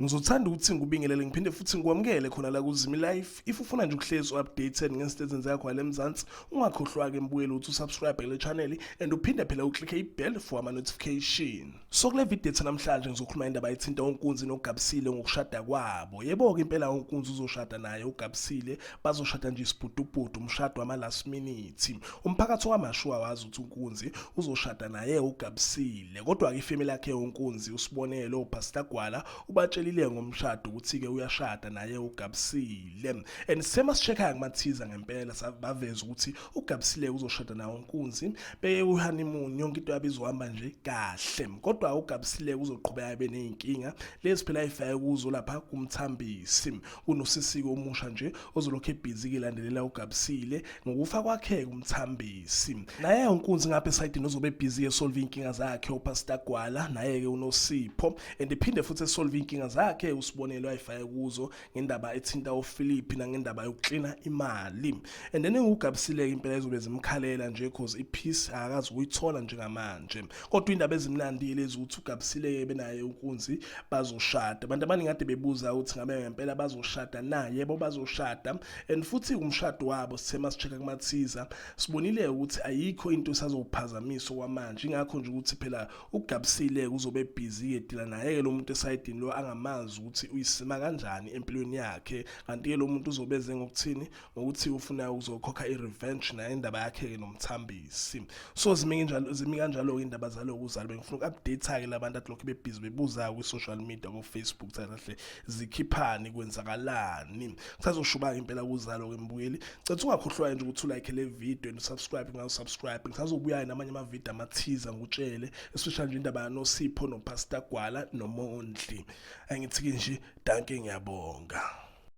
Ngizothanda ukuthi ngikubingelele ngiphinde futhi ngikwamukele khona la kuZimi Life. If ufuna nje ukuhlezi updated ngezinto ezenzeka khona la eMzansi, ungakhohlwa-ke mbukeli ukuthi usubscribe kule channel and uphinde phela uklikhe i-bell for ama-notification. So kule video ethu namhlanje ngizokhuluma indaba ethinta uNkunzi noGabsile ngokushada kwabo. Yebo-ke impela uNkunzi uzoshada naye uGabsile, bazoshada nje isibhudubhudu umshado wama-last minute. Umphakathi wamashuwa wazi ukuthi uNkunzi uzoshada naye uGabsile. Kodwa-ke ifemeli yakhe uNkunzi uSibonelo uPastor Gwala ubatshelile ngomshado ukuthi-ke uyashada naye uGabsile. And sema si-check-a kumathiza ngempela baveza ukuthi uGabsile uzoshada naye uNkunzi beye ku-honeymoon yonke into yabo izohamba nje kahle. Kodwa uGabsile uzoqhubeka ebe ney'nkinga lezi phela ayifake kuzo lapha kuMthambisi. Kunosisiko omusha nje ozolokhu ebhizi ke landelela uGabsile ngokufa kwakhe kuMthambisi. Naye uNkunzi ngapha esayidini uzobe ebhizi esolve inkinga zakhe uPastor Gwala naye ke uNosipho and iphinde futhi esolve inkinga zakhe uSibonelo ayifake kuzo ngendaba ethinta uPhilip nangendaba yokuklina imali. And then uGabsile impela izobe zimkhalela nje cause ipeace akakazi ukuyithola njengamanje. Kodwa indaba ezimnandi lezi ukuthi uGabsile benaye uNkunzi bazoshada. Abantu abaningi kade bebuza ukuthi ngabe ngempela bazoshada na? Yebo bazoshada. And futhi umshado wabo sithe masi-check-a kumathiza sibonile ukuthi ayikho into esazophazamisa okwamanje. Ingakho nje ukuthi phela uGabsile uzobe busy edila naye ke lo muntu esayidini lo angamazi ukuthi uyisima kanjani empilweni yakhe. Kanti ke lo muntu uzobe eze ngokuthini? Ngokuthi ufuna ukuzokhokha i-revenge naye indaba yakhe ke noMthambisi. So zimi kanjalo zimi kanjalo ke indaba zalokhu uzalo. Bengifuna uku-update ke labantu athi lokhu bebhizi bebuza kwi-social media ko-Facebook kahle zikhiphani kwenzakalani. Kusazoshuba impela kuzalo ke mbukeli. Cela ungakhohlwa nje ukuthi ulike le video and usubscribe ngawusubscribe. Ngisazobuya namanye ama-video amathiza ngikutshele especially nje indaba kaNosipho noPastor Gwala noMondli. Angithi ke nje dankie ngiyabonga.